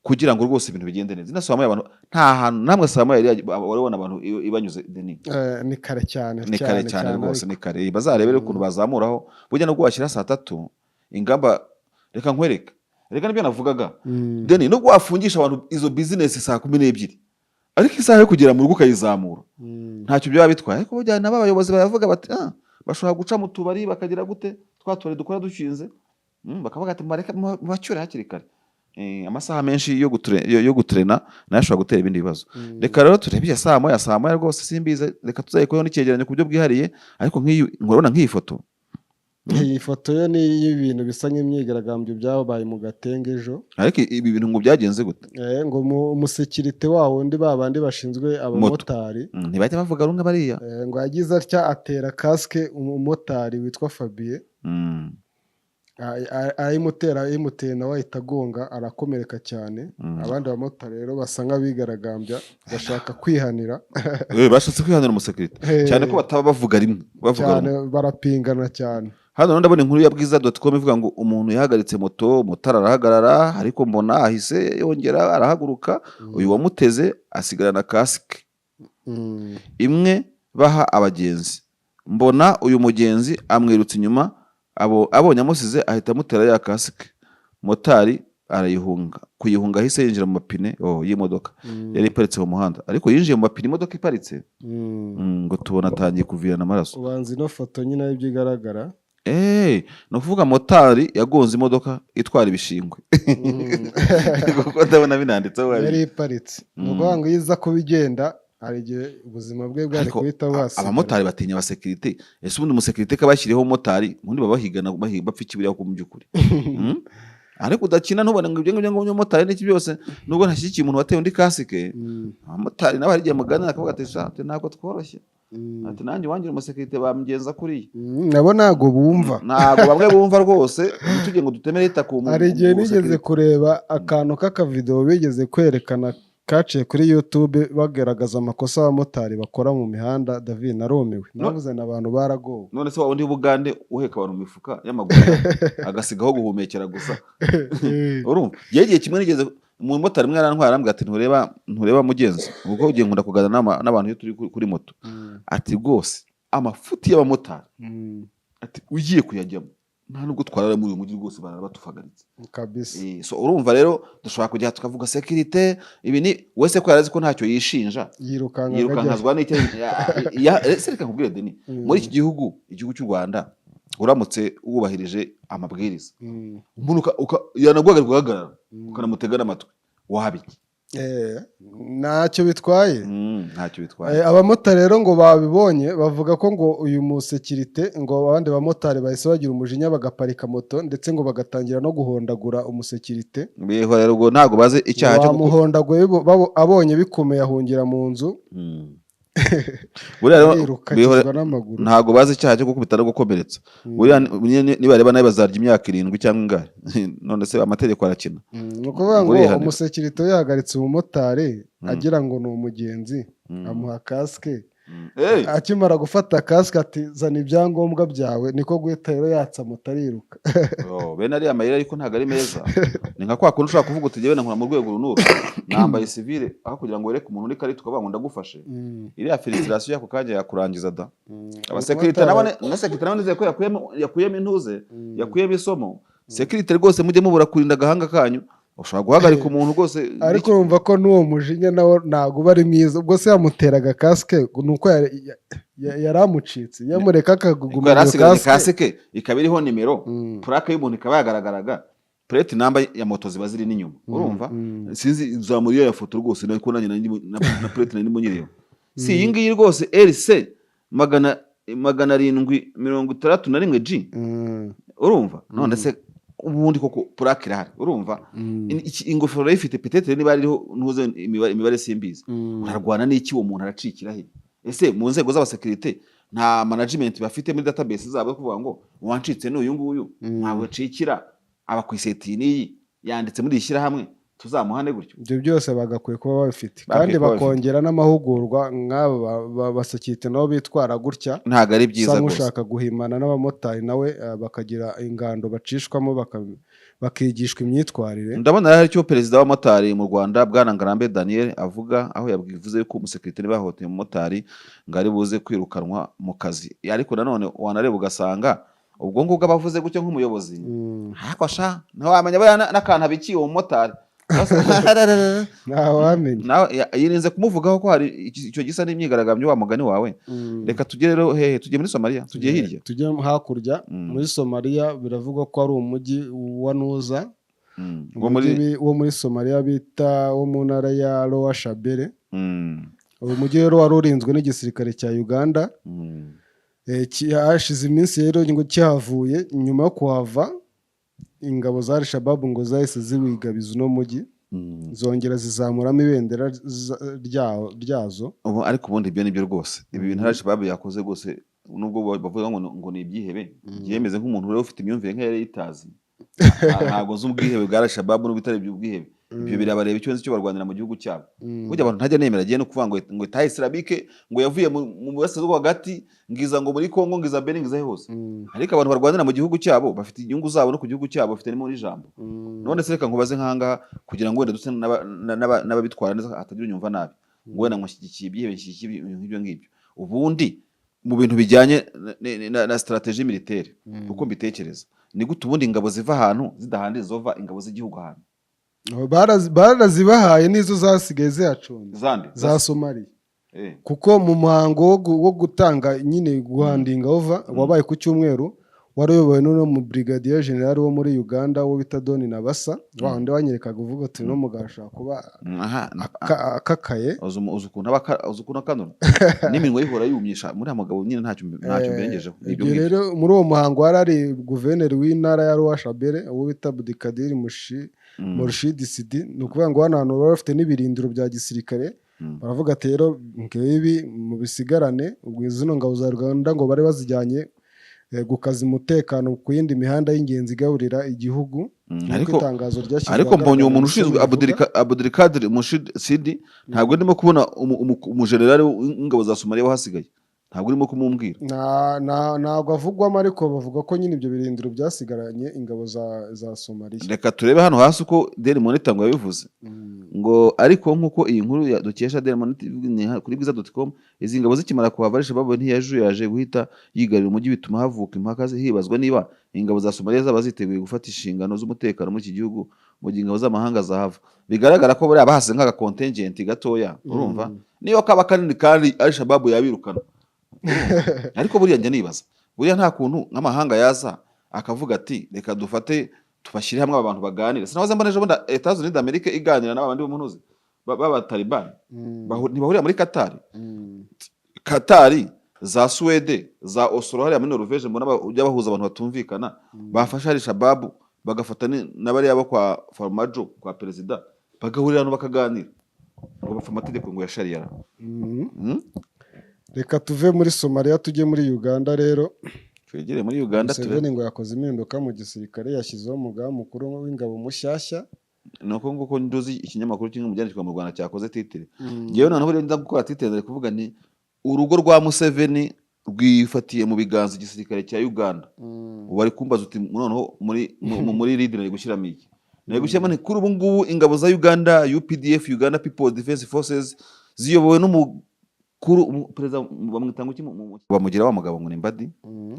kugira ngo rwose ibintu bigende neza. Ino saa moya abantu nta hantu namwe saa moya wari wabona abantu ibanyuze, Denis? Ni kare cyane. Ni kare cyane rwose, ni kare. Bazarebere ukuntu bazamuraho. Burya nubwo washyira saa tatu, ingamba, reka nkwereke, reka nibyo navugaga. Deni, nubwo wafungisha abantu izo bizinesi saa 12, ariko isaha yo kugera mu rugo ukayizamura, ntacyo byaba bitwaye. Ariko burya nabo abayobozi baravuga bati ah, bashobora guca mu tubari, bakagira gute, twa tubari dukora dushinze, bakavuga ati mubareke mubacyure hakiri kare. Amasaha menshi yo guturena nayo ashobora gutera ibindi bibazo. Reka rero turebe iya saa moya. Saa moya rwose simbizi, reka tuzayikoreho n'icyegeranyo ku buryo bwihariye. Ariko nk'iyi nkurabona, nk'iyi foto. Iyi foto yo ni iy'ibintu bisa nk'imyigaragambyo byabaye mu Gatenga ejo. Ariko ibi bintu ngo byagenze gute? Ngo umusekirite wa wundi, ba bandi bashinzwe abamotari. Ntibajya bavuga rumwe bariya. Ngo yagize atya atera kasike umumotari witwa Fabien. Arayimutera, ayimuteye nawe ahita agonga, arakomereka cyane. Abandi bamotari rero basa nk'abigaragambya bashaka kwihanira. Bashatse kwihanira umusekirite. Cyane ko bataba bavuga rimwe, bavuga Cyane, rumwe. barapingana cyane. Hano rero ndabona inkuru ya bwiza.com ivuga ngo umuntu yahagaritse moto, motari arahagarara, ariko mbona ahise yongera arahaguruka, uyu wamuteze asigarana kasike imwe baha abagenzi. Mbona uyu mugenzi amwirutse inyuma, abo abonye amusize ahita amutera ya kasike, motari arayihunga. Kuyihunga ahise yinjira mu mapine, oh, y'imodoka yari iparitse mu muhanda. Ariko yinjiye mu mapine imodoka iparitse. Ngo tubona atangiye kuvirana amaraso. Ubanza ino foto nyine aribyo igaragara. Ni ukuvuga motari yagonze imodoka itwara ibishingwe, kuko ndabona binanditseho Yari hariya. iparitse. Ni ukuvuga ngo iyo iza kuba igenda, hari igihe ubuzima bwe bwari Ariko guhita buhasigara. Abamotari batinya abasekirite. Ese ubundi umusekirite kabashyiriyeho umumotari, ubundi baba bahigana, bapfa iki buriya mu by'ukuri? Ariko udakina, ntubone ngo ibyo ngibyo ngo umumotari n'iki byose. Nubwo ntashyigikiye umuntu wateye undi kasike, abamotari nabo hari igihe muganira akavuga ati sha, ati ntabwo tworoshye, ati nanjye uwangira umusekirite bamugenza kuriya. Nabo ntabwo bumva. Ntabwo bamwe bumva rwose. Ntitujye ngo dutemere leta ku Hari igihe nigeze musekirite. kureba akantu k'akavidewo bigeze kwerekana kaciye kuri YouTube, bagaragaza amakosa abamotari bakora mu mihanda. David, narumiwe, navuze na abantu baragowe. None se wa wundi w'Ubugande uheka abantu mu mifuka y'amaguru agasigaho guhumekera gusa, urumva? Igihe kimwe nigeze umumotari umwe yarantwaye, arambwira ati ntureba, ntureba mugenzi, ubwo ugiye nkunda kuganira n'abantu iyo turi kuri moto, ati rwose amafuti y'abamotari, ati ugiye kuyajyamo nta nubwo twarara muri uyu mujyi rwose, barara batufagaritse. Kabisa. So urumva rero dushobora kujya tukavuga sécurité ibi ni wese ko yarazi ko ntacyo yishinja. Yirukanka akajya Yirukankazwa n'icyo ese? Reka nkubwire Deni, muri iki gihugu, igihugu cy'u Rwanda, uramutse wubahirije amabwiriza, umuntu yanaguhagarika ugahagarara, ukanamutega n'amatwi, waba iki? Ntacyo bitwaye. Ntacyo bitwaye. Abamotari rero ngo babibonye bavuga ko ngo uyu musekirite, ngo abandi bamotari bahise bagira umujinya bagaparika moto, ndetse ngo bagatangira no guhondagura umusekirite. Bihorera, ubwo ntabwo bazi icyaha cyo Bamuhondaguye, abonye bikomeye ahungira mu nzu. Buriya rero Ariruka, akizwa n'amaguru. Ntabwo bazi icyaha cyo gukubita no gukomeretsa. Buriya nibareba nawe bazarya imyaka 7 cyangwa ingahe. None se amategeko arakina? Ni ukuvuga ngo Burihanira. umusekirite we yahagaritse umumotari agira ngo ni umugenzi, amuha kasike. Akimara gufata kasike ati zana ibyangombwa byawe, niko guhita rero yatsa moto ariruka. Oh, bene ariya mayeri ariko ntabwo ari meza. Ni nka kwa kundi ushobora kuvuga uti jyewe nkora mu rwego runuru, nambaye civile, aho kugira ngo wereke umuntu uri karita ukavuga ngo ndagufashe. Iriya frustration y'ako kanya yakurangiza da. Abasekirite nabo na sekirite nabo nizeye ko yakuyemo intuze, yakuyemo isomo. Sekirite rwose, mujye mubura kurinda agahanga kanyu. Ushobora guhagarika umuntu rwose. Ariko urumva ko n'uwo mujinya nawo ntabwo uba ari mwiza. Ubwo se yamuteraga kasike ni uko yari amucitse, yamureka kuko akaguma yari iyo asigaranye kasike. Kasike ikaba iriho nimero, plaque y'umuntu ikaba yagaragaraga, plate number ya moto ziba ziri n'inyuma, urumva? Sinzi, zamura iyo ya foto rwose, nako nanjye nari na plate nari ndimo nyireba. Si iyi ngiyi rwose, RC 761 G? Urumva none se ubundi koko plaque irahari, urumva? Ingofero urayifite, peut-être niba iriho ntuze imibare simbizi. Urarwana n'iki? Uwo muntu aracikira he? Ese mu nzego z'abasekirite nta management bafite muri database zabo yo kuvuga ngo uwancitse ni uyu nguyu, ntabwo acikira, aba ku iseti n'iyi yanditse muri iri shyirahamwe, tuzamuhane gutyo? Ibyo byose bagakwiye kuba babifite. Bakwiye Kandi kuba babifite. bakongera n'amahugurwa nk'aba basekirite nabo bitwara gutya. Ntabwo ari byiza Usa rwose. nk'ushaka guhimana n'abamotari nawe, bakagira ingando bacishwamo, bakigishwa imyitwarire. Ndabona hari icyo perezida w'abamotari mu Rwanda, bwana Ngarambe Daniel, avuga, aho yabivuze yuko umusekirite niba yahohoteye umumotari ngo ari buze kwirukanwa mu kazi. Ariko nanone wanareba ugasanga ubwo ngubwo aba avuze gutyo nk'umuyobozi, ariko sha ntiwamenya buriya n'akantu abikiye uwo mumotari. Ntawamenya. Nawe yirinze kumuvugaho ko hari icyo gisa n'imyigaragambyo, wa mugani wawe. Reka tujye rero hehe? Tujye muri Somaliya? Tujye hirya? Tujye hakurya. Muri Somaliya biravugwa ko ari umujyi wa Nuza, Wo muri umujyi wo muri Somaliya bita wo mu ntara ya Lower Shabelle. Uwo mujyi rero wari urinzwe n'igisirikare cya Uganda. Hashize iminsi rero ngo kihavuye. Nyuma yo kuhava, ingabo za Al-Shabaab ngo zahise ziwigabiza uno mujyi, zongera zizamuramo ibendera ryazo. Ubu ariko ubundi ibyo nibyo rwose, ibi bintu Al-Shabaab yakoze rwose, nubwo bavuga ngo ni ibyihebe, byemeze nk'umuntu rero ufite imyumvire nk'iya itazi. Ntabwo nzi ubwihebe bwa Al-Shabaab n'ubutari ubwihebe, ibyo birabareba. Icyo nzi cyo, barwanira mu gihugu cyabo. Burya abantu ntajya nemera agiye no kuvuga ngo État islamique ngo yavuye mu burasirazuba hagati, ngiza ngo muri Congo, ngiza Benin, ngiza he hose. Ariko abantu barwanira mu gihugu cyabo bafite inyungu zabo, no ku gihugu cyabo bafite n'ijambo. None se reka nkubaze nk'ahangaha, kugira ngo wenda duse n'ababitwara neza, hatagira unyumva nabi ngo wenda ngo nshyigikiye ibyihebe, nshyigikiye ibintu nk'ibyo ngibyo. Ubundi mu bintu bijyanye na stratégie militaire, uko mbitekereza, ni gute ubundi ingabo ziva ahantu zidahandi zova ingabo z'igihugu ahantu? Barazibahaye n'izo zasigaye zihacunze. Zande? Za Somaliya. Kuko mu muhango wo gutanga nyine, guhandinga over, wabaye ku cyumweru, wari uyobowe n'uno mu brigadier general wo muri Uganda wo bita Don Nabasa, wa wundi wanyerekaga uvuga uti uno mugabo ashobora kuba akakaye. Uzi ukuntu akanura n'iminwa yihora yumyisha muri mugabo nyine, ntacyo mbirengejeho. Ni ibyo Ibyo ngibyo. rero, muri uwo muhango wari ari guverineri w'intara ya Lower Shabelle, uwo bita Abdikadir Mushi Murshid Sidi. Ni ukuvuga ngo hano hantu baba bafite n'ibirindiro bya gisirikare. Baravuga ati rero ngibi mubisigarane. Ubwo zino ngabo za Uganda ngo bari bazijyanye gukaza umutekano ku yindi mihanda y'ingenzi igaburira igihugu, nk'uko itangazo ryashyizwe Ariko mbonye uwo muntu ahagaragara ushinzwe ribivuga. Abdulkadir Mushid Sidi, ntabwo ndimo kubona umujenerali w'ingabo za Somaliya wahasigaye, ntabwo urimo kumumbwira. Ntabwo avugwamo, ariko bavuga ko nyine ibyo birindiro byasigaranye ingabo za Somaliya. Reka turebe hano hasi uko Daily Monitor ngo yabivuze. Ngo ariko nk'uko iyi nkuru dukesha Daily Monitor ni kuri bwiza.com, izi ngabo zikimara kuhava, Al-Shabaab ntiyajuyaje guhita yigarurira umujyi, bituma havuka impaka hibazwa niba ingabo za Somaliya zaba ziteguye gufata inshingano z'umutekano muri iki gihugu mu gihe ingabo z'amahanga zahava. Bigaragara ko buriya bahasize nk'aka contingent gatoya, urumva niyo kaba kanini kandi Al-Shabaab yabirukana. Urumva? Ariko buriya njya nibaza, buriya nta kuntu nk'amahanga yaza akavuga ati reka dufate tubashyire hamwe aba bantu baganire? Sinahoze mbona ejo bundi Etats Unis d'Amerique iganira n'aba bandi bo mu ntuzi b'Abatalibani? Ntibahurira muri Katari? Katari, za Suwede, za Oslo hariya muri Norvege, mbona ujya bahuza abantu batumvikana, bafasha Al Shabaab, bagafata n'abariya bo kwa Farmajo, kwa perezida, bagahurira hano bakaganira ngo bapfa amategeko ngo ya sharia. Reka tuve muri Somaliya tujye muri Uganda rero. Twegere muri Uganda turebe. Museveni ngo yakoze impinduka mu gisirikare, yashyizeho umugaba mukuru w'ingabo mushyashya. Ni uko nguko nduzi ikinyamakuru kimwe mu byandikwa mu Rwanda cyakoze titre. Ngewe noneho rero nza gukora titre, ndari kuvuga ni Urugo rwa Museveni rwifatiye mu biganza igisirikare cya Uganda. Ubu bari kumbaza uti noneho muri lead nari gushyiramo iki? Nari gushyiramo nti kuri ubu ngubu ingabo za Uganda UPDF, Uganda People's Defense Forces, ziyobowe n'umukuru perezida bamwita ngo iki bamugira wa mugabo ngo ni Mbadi.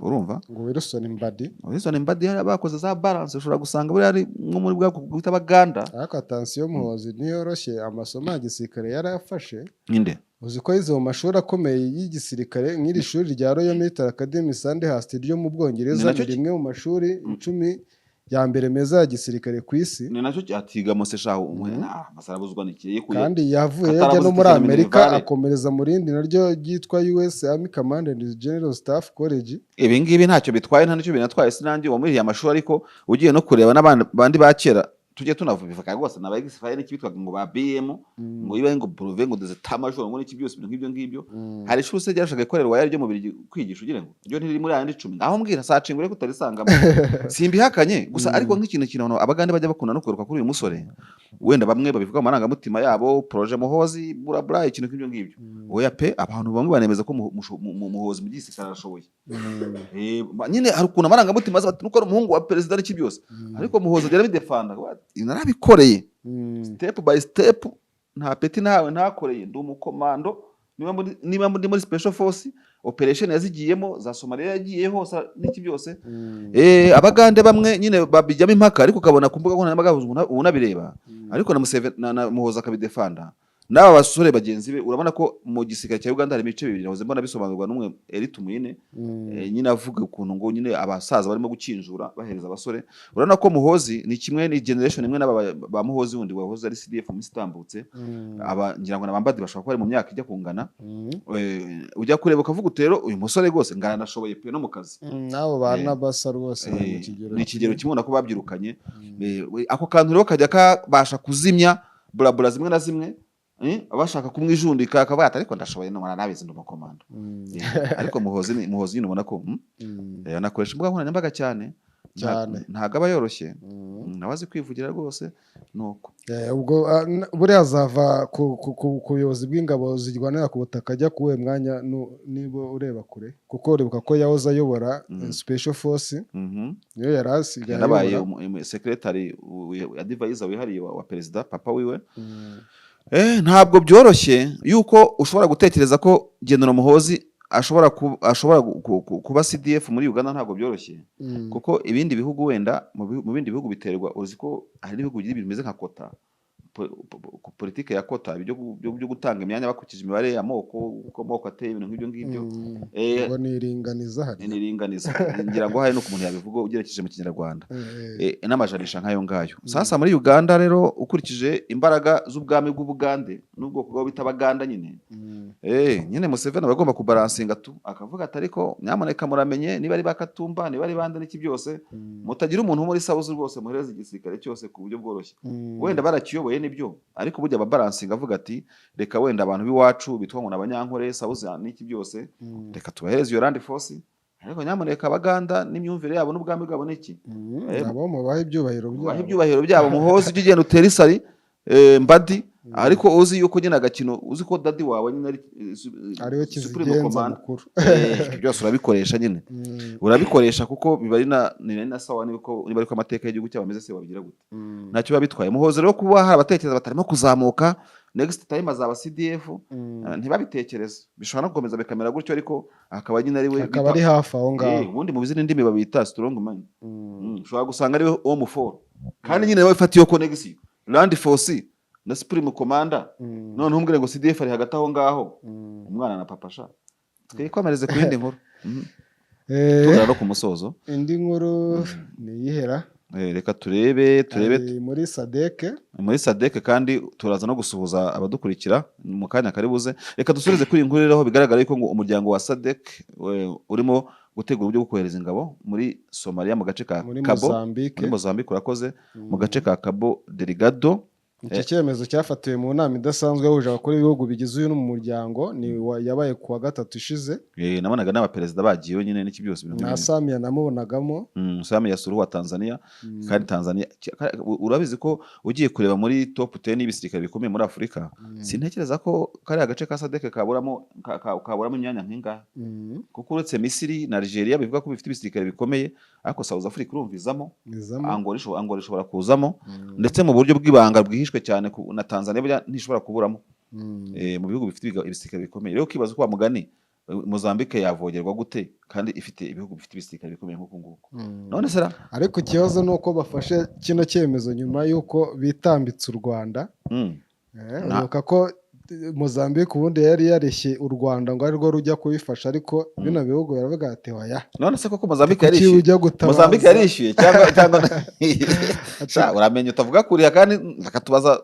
Urumva? Ngo Wilson Mbadi. Wilson Mbadi, hariya bakoze za balance, ushobora gusanga buriya ari nko muri bwa bwita Abaganda. Ariko attention, Muhozi ntiyoroshye, amasomo ya gisirikare yarayafashe. Ninde? Uzi ko yize mu mashuri akomeye y'igisirikare, nk'iri shuri rya Royal Military Academy Sandhurst ryo mu Bwongereza? Ni nacyo Ni rimwe mu mashuri 10 ya mbere meza ya gisirikare ku isi. Ni nacyo cyatiga mose shaho, masarabuzwa n'iki? Kandi yavuye Katarabuze ajya no muri itike na Amerika, minerval. akomereza mu rindi naryo ryitwa US Army Command and General Staff College. Ibi ngibi ntacyo bitwaye, nta nicyo binatwaye, sinanjye wamuriye amashuri, ariko ugiye no kureba n'abandi bandi ba kera tujye tunavuga rwose na ba ex-FAR n'iki bitwaga ngo ba BM, ngo ibe ngo brevet ngo des états major, ngo n'iki byose, ibintu nk'ibyo ngibyo. Hari ishuri se ryarushaga ikorerwa yari ryo mu Birigi kwigisha, ugira ngo ryo ntiriri muri ayandi 10? Aho mbwira sacinga ureke utarisangamo, simbihakanye gusa. Ariko nk'ikintu kintu Abagande bajya bakunda no kugaruka kuri uyu musore, wenda bamwe babivuga mu marangamutima yabo, projet Muhozi, bura bura, ikintu nk'ibyo ngibyo. Oya pe, abantu bamwe banemeza ko Muhozi mu gisirikare arashoboye. Nyine hari ukuntu amarangamutima aza bati nuko ari umuhungu wa perezida n'iki byose, ariko Muhozi agera bidefanda, narabikoreye step by step, nta peti ntawe ntakoreye, ndi umukomando, niba muri special force operation yazigiyemo za Somalia, yagiye hose n'iki byose. Abagande bamwe nyine babijyamo impaka, ariko ukabona ku mbuga nkoranyambaga ubunabireba, ariko na Museveni na Muhozi akabidefanda n'aba basore bagenzi be. Urabona ko mu gisirikare cya Uganda harimo ibice bibiri, nahoze mbona bisobanurwa n'umwe Eri Tumwine. Nyine avuga ukuntu ngo nyine abasaza barimo gukinjura bahereza abasore. Urabona ko Muhozi ni kimwe, ni generation imwe n'aba ba Muhozi wundi wahoze ari CDF mu minsi itambutse. Aba ngira ngo nabambadi bashobora kuba bari mu myaka ijya kungana. Ujya kureba ukavuga uti rero uyu musore rwose ngaranashoboye pe no mu kazi. N'abo bana basa rwose, bari mu kigero Ni ikigero kimwe, ubona ko babyirukanye. Ako kantu rero kajya kabasha kuzimya burabura zimwe na zimwe, bashaka kumwijundika, akavuga ati ariko ndashoboye none nabizi, ndi umukomando. Ariko Muhozi ni Muhozi nyine, ubona ko anakoresha imbuga nkoranyambaga cyane. Cyane. Ntabwo aba yoroshye. Nawe azi kwivugira rwose, nuko. Ubwo buriya azava ku buyobozi bw'ingabo zirwanira ku butaka ajya ku wuhe mwanya niba ureba kure? Kuko uribuka ko yahoze ayobora special force, niyo yari asigaye Yanabaye ayobora. Secretary advisor wihariye wa perezida papa wiwe. Ntabwo byoroshye yuko ushobora gutekereza ko General Muhozi ashobora kuba CDF muri Uganda, ntabwo byoroshye. Kuko ibindi bihugu wenda mu bindi bihugu biterwa, uzi ko hari n'ibihugu bigira ibintu bimeze nka quota, politike ya quota, byo gutanga imyanya bakurikije imibare, amoko, uko amoko ateye, ibintu nk'ibyo ngibyo. Ngo ni iringaniza hari. Ni iringaniza ngira ngo hari n'uko umuntu yabivuga ugerekeje mu Kinyarwanda. N'amajanisha nk'ayo ngayo. Sasa muri Uganda rero, ukurikije imbaraga z'ubwami bw'Ubugande n'ubwoko bw'abo bita Abaganda nyine, nyine Museveni aba agomba kubalansinga tu, akavuga ati ariko nyamuneka muramenye, niba ari bakatumba, niba ari bande n'iki byose, mutagira umuntu wo muri South rwose muhereza igisirikare cyose ku buryo bworoshye. Wenda barakiyoboye nibyo, ariko burya ababalansinga avuga ati reka wenda abantu b'iwacu bitwa ngo ni Abanyankore, South n'iki byose, reka tubahereze iyo land force, ariko nyamuneka Abaganda n'imyumvire yabo n'ubwami bwabo n'iki, Nabo mubahe ibyubahiro mubahe byabo. ibyubahiro byabo. Muhozi ujye ugenda utere isari Mbadi, ariko uzi yuko nyine agakino, uzi ko daddy wawe nyine ari Ariwe supreme kizigenza commander. mukuru. Ibyo byose urabikoresha nyine, urabikoresha kuko biba ari na ni na sawa niba ariko amateka y'igihugu cyabo ameze se, wabigira gute? Ntacyo biba bitwaye. Muhozi rero kuba hari abatekereza batarimo kuzamuka, next time azaba CDF, ntibabitekereze, bishobora no gukomeza bikamera gutyo, ariko akaba nyine ari we Akaba ari hafi aho ngaho. Ubundi mu zindi ndimi babita strong man. Ushobora gusanga ari we wo muforo, kandi nyine nawe ifata iyo connection, land force na supreme commander. Noneho umbwire ngo CDF ari hagati aho ngaho, umwana na papa sha. Twikomereze ku yindi nkuru. Tugana no ku musozo. Indi nkuru ni iyihera? Reka turebe. Ari muri SADC. Muri SADC, kandi turaza no gusuhuza abadukurikira mu kanya kari buze. Reka dusubize kuri iyi nkuru rero, aho bigaragara yuko ngo umuryango wa SADC urimo gutegura uburyo bwo kohereza ingabo muri Somalia mu gace ka Muri Cabo Mozambique. Muri Mozambique, urakoze, mu gace ka Cabo Delgado. Iki cyemezo cyafatiwe mu nama idasanzwe yahuje abakuru b'ibihugu bigize uyu muryango, ni yabaye ku wa gatatu ishize. Nabonaga n'abaperezida bagiyeyo nyine n'iki byose, ibintu Na nk'ibyo. Samia namubonagamo. Samia Suluhu wa Tanzania. Kandi Tanzania urabizi ko ugiye kureba muri top 10 y'ibisirikare bikomeye muri Afurika, sintekereza ko kariya gace ka SADC kaburamo imyanya nk'ingahe, kuko uretse Misiri na Algeria bivuga ko bifite ibisirikare bikomeye, ariko South Africa urumvizamo. Izamo. Angola ishobora kuzamo, ndetse mu buryo bw'ibanga bwihishwe cyane na Tanzania burya ntishobora kuburamo mu bihugu bifite ibisirikare bikomeye. Rero ukibaza uko wa mugani Mozambique yavogerwa gute kandi ifite ibihugu bifite ibisirikare bikomeye nk'uku nguku? None se ra Ariko ikibazo ni uko bafashe kino cyemezo nyuma y'uko bitambitse u Rwanda. Uribuka ko Mozambique ubundi yari yareshye u Rwanda ngo arirwo rujya kubifasha, ariko bino bihugu baravuga ati: "Oya." None se koko Mozambique Kuki yarishyuye? ujya gutabaza? Mozambique yarishyuye cyangwa Sha, uramenya utavuga kuriya kandi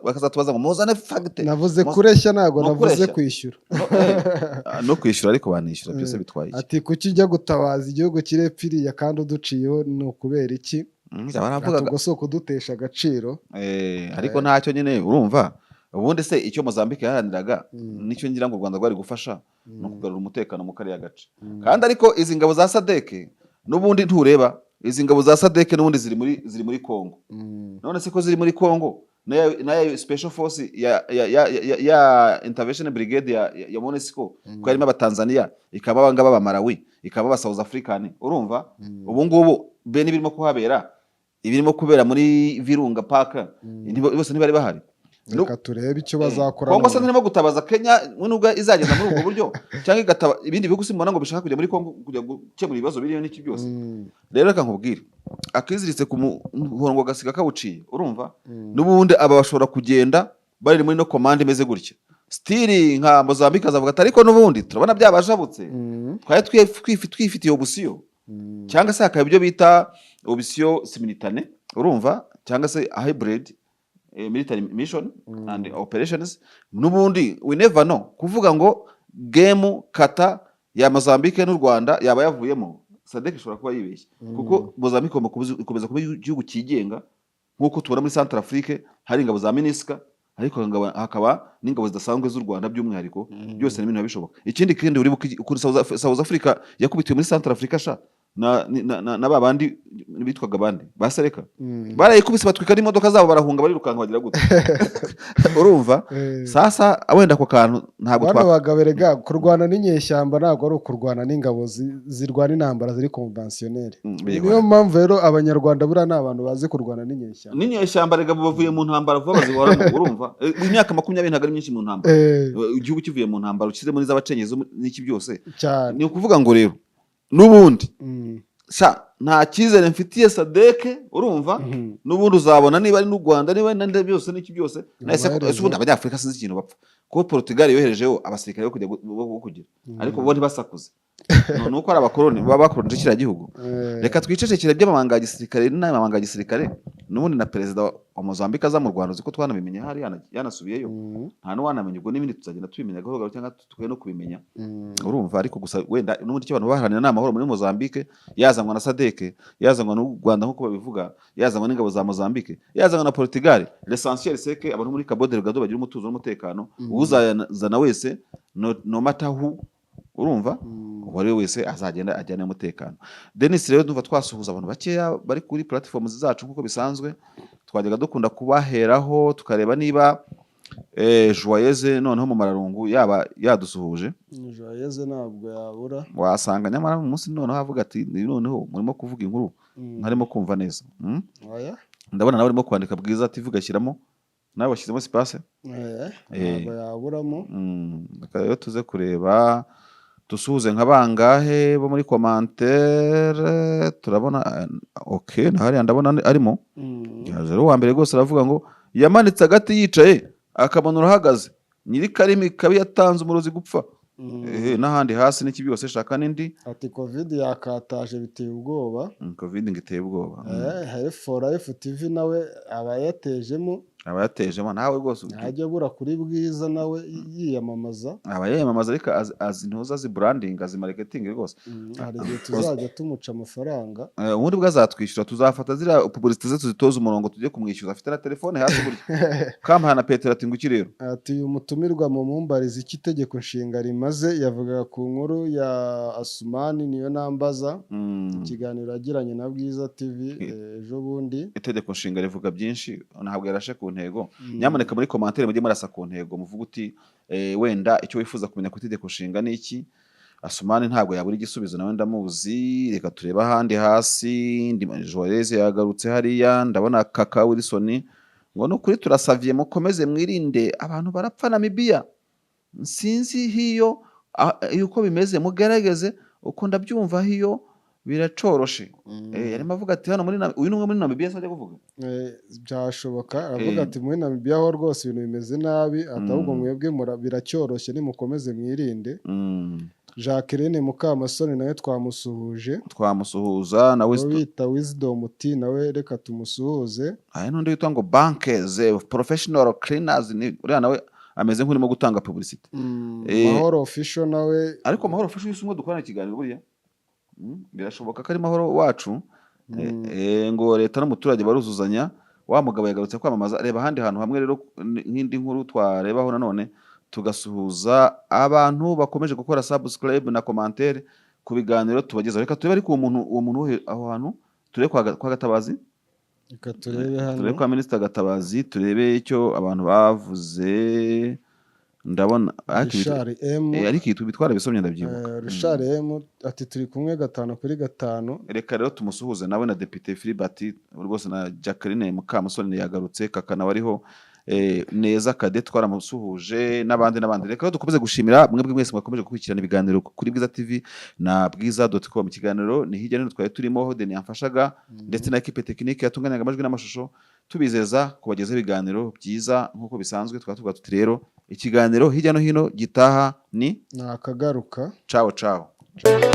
bakazatubaza ngo muzane fagite. Navuze kureshya, ntabwo Ni navuze ukureshya. kwishyura. No kwishyura, ariko banishyura byose bitwaye iki? Ati: "Kuki ujya gutabaza igihugu kiri epfo iriya kandi uduciyeho? Ni ukubera iki?" Ati: Baravugaga "Ubwo si ukudutesha agaciro?" Ariko ntacyo nyine, urumva ubundi se icyo Mozambique yaharaniraga nicyo ngira ngo u Rwanda rwari gufasha, ni ukugarura umutekano mu kariya gace. Kandi ariko izi ngabo za SADC n'ubundi, ntureba izi ngabo za SADC n'ubundi ziri muri Congo. None se ko ziri muri Congo, nayo special force ya intervention brigade ya MONUSCO, ko harimo abatanzania, ikaba abangaba aba Malawi, ikaba aba South African, urumva ubu ngubu bene ibirimo kuhabera, ibirimo kubera muri Virunga Park, bose ntibari bahari? Reka turebe icyo bazakora. Kongo se none. ntirimo gutabaza Kenya nubwo izagenda muri ubwo buryo cyangwa igataba ibindi bihugu? Simbona ngo bishaka kujya muri Kongo kujya gukemura ibibazo biriyo n'iki byose. Rero reka nkubwire, akiziritse ku muhorongo gasiga kawuciye. Urumva n'ubundi aba bashobora kugenda bari muri no commande imeze gutya, still nka Mozambique azavuga ati: "Ariko n'ubundi turabona byabajabutse, twari twifitiye option." Cyangwa se hakaba ibyo bita option simultanée, urumva, cyangwa se hybrid military mission and operations. N'ubundi we never know. Kuvuga ngo game kata ya Mozambique n'u Rwanda yaba yavuyemo, SADC ishobora kuba yibeshye, kuko Mozambique igomba ikomeza kuba igihugu cyigenga, nk'uko tubona muri Central Afrique hari ingabo za MINUSCA, ariko hakaba n'ingabo zidasanzwe z'u Rwanda by'umwihariko. Byose ni ibintu biba bishoboka. Ikindi kandi, uribuka ukuntu South Africa yakubitiwe muri Central Africa sha na ba bandi bitwaga bande ba Seleka? Barayikubise, batwika n'imodoka zabo, barahunga, barirukanka, bagira gute, urumva? Sasa wenda ako kantu ntabwo Bano twa bagabo erega kurwana n'inyeshyamba ntabwo ari ukurwana n'ingabo zirwana intambara ziri conventionnel. Niyo mpamvu rero Abanyarwanda buriya ni abantu bazi kurwana n'inyeshyamba. N'inyeshyamba rega bavuye mu ntambara vuba, bazihoramo. Urumva, imyaka 20 ntabwo ari myinshi mu ntambara. Igihugu kivuye mu ntambara, ukizemo n'iz'abacengezi n'iki byose. Cyane. Ni ukuvuga ngo rero n'ubundi sha nta cyizere mfitiye SADC, urumva? N'ubundi uzabona niba ari n'u Rwanda, niba ari n'andi byose n'iki byose. Nahise Amaherezo. Ese ubundi Abanyafurika sinzi ikintu bapfa, kuko Portugal yoherejeho abasirikare bo kugira, ariko bo ntibasakuze. Ni uko ari abakoloni baba bakolonije kiriya gihugu. Reka twicecekere by'amabanga ya gisirikare n'amabanga ya gisirikare. N'ubundi na perezida wa Mozambique aza mu Rwanda, uzi ko twanabimenye hari yanasubiyeyo. Nta n'uwanamenya ubwo, n'ibindi tuzagenda tubimenya gahoro gahoro cyangwa tukwiye no kubimenya. Urumva, ariko gusa wenda n'ubundi icyo abantu baharanira ni amahoro muri Mozambique, yazanwa na SADC, yazanwa n'u Rwanda nk'uko babivuga, yazanwa n'ingabo za Mozambique, yazanwa na Portugal, l'essentiel c'est que abantu muri Cabo Delgado bagira umutuzo n'umutekano. Uzazana wese, no matter who, urumva, uwo ari we wese azagenda ajyane umutekano. Denis, rero ndumva twasuhuza abantu bakeya bari kuri platforms zacu nk'uko bisanzwe twajyaga dukunda kubaheraho, tukareba niba Joyeuse noneho mu mararungu yaba yadusuhuje. Joyeuse ntabwo yabura. Wasanga nyamara mu munsi noneho avuga ati: "Ni noneho murimo kuvuga inkuru ntarimo kumva neza." Oya. Ndabona nawe urimo kwandika Bwiza TV, ugashyiramo, nawe washyizemo space. Ntabwo yaburamo. Reka rero tuze kureba dusuhuze nka bangahe bo muri commentaire. Turabona ok, na hariya ndabona arimo. Yaje ari uwa mbere rwose, aravuga ngo yamanitse agati yicaye akamanura ahagaze, nyiri karimi kabi yatanze umurozi gupfa. N'ahandi hasi n'iki byose, shaka n'indi. Ati: "Covid yakataje, biteye ubwoba." Covid ngo iteye ubwoba. Health for Life TV nawe aba yatejemo. Aba yatejemo nawe rwose. Ntajya abura kuri Bwiza nawe yiyamamaza. Aba yiyamamaza, ariko azi ntuza, azi branding, azi marketing rwose. Hari igihe tuzajya tumuca amafaranga. Ubundi bwo azatwishyura, tuzafata ziriya publicité ze tuzitoze umurongo, tujye kumwishyuza. Afite na telefone hasi burya. Kampana na Petero ati: "Nguki rero." Ati: "Uyu mutumirwa mu mumbarizi icyo itegeko nshinga rimaze." Yavugaga ku nkuru ya Asumani niyo nambaza, ikiganiro yagiranye na Bwiza TV ejo bundi. Itegeko nshinga rivuga byinshi, ntabwo yarashe ku ntego. Nyamuneka muri commentaire mujye murasa ku ntego, muvuge uti wenda icyo wifuza kumenya ku itegeko nshinga ni iki. Asumani ntabwo yabura igisubizo, nawe ndamuzi. Reka turebe ahandi hasi. Joyeuse yagarutse hariya, ndabona Kaka Wilson ngo: "Ni ukuri turasavye, mukomeze mwirinde, abantu barapfa Namibia, sinzi hiyo uko bimeze, mugerageze uko ndabyumva hiyo biracoroshe." Yarimo avuga ati hano muri uyu ni umwe muri Namibia se ajya kuvuga? Byashoboka. Aravuga ati muri Namibia ho rwose ibintu bimeze nabi, ati ahubwo mwebwe biracyoroshye, nimukomeze mwirinde. Jacqueline Mukamasoni nawe twamusuhuje. Twamusuhuza nawe. Uwo bita Wisdom T nawe reka tumusuhuze. Hari n'undi witwa ngo Bankes Professional Cleaners, ni uriya nawe ameze nk'urimo gutanga publicity. Mahoro Official nawe. Ariko Mahoro Official umwe dukorana ikiganiro buriya. Birashoboka ko ari Mahoro wacu. Ngo leta n'umuturage baruzuzanya. Wa mugabo yagarutse kwamamaza. Reba ahandi hantu hamwe rero, nk'indi nkuru twarebaho nanone, tugasuhuza abantu bakomeje gukora subscribe na commentaire ku biganiro tubagezaho. Reka turebe ariko uwo muntu wo aho hantu, turebe kwa Gatabazi. Reka turebe hano. Turebe kwa Minisita Gatabazi, turebe icyo abantu bavuze. Ndabona ariko Richard M. Ariko ibi twarabisomye, ndabyibuka. Richard M ati: "Turi kumwe gatanu kuri gatanu." Reka rero tumusuhuze nawe na Depite Philbert rwose, na Jacqueline Mukamusoni yagarutse, Kaka nawe ariho, neza Kade twaramusuhuje, n'abandi n'abandi. Reka rero dukomeze gushimira mwebwe mwese mwakomeje gukurikirana ibiganiro kuri Bwiza TV na bwiza.com. Ikiganiro ni Hirya no Hino, twari turimo Deni yamfashaga, ndetse na équipe technique yatunganyaga amajwi n'amashusho, tubizeza kubagezaho ibiganiro byiza nk'uko bisanzwe. Tukaba tuvuga tuti rero ikiganiro Hirya no Hino gitaha ni Nakagaruka. Ciao ciao. Ciao.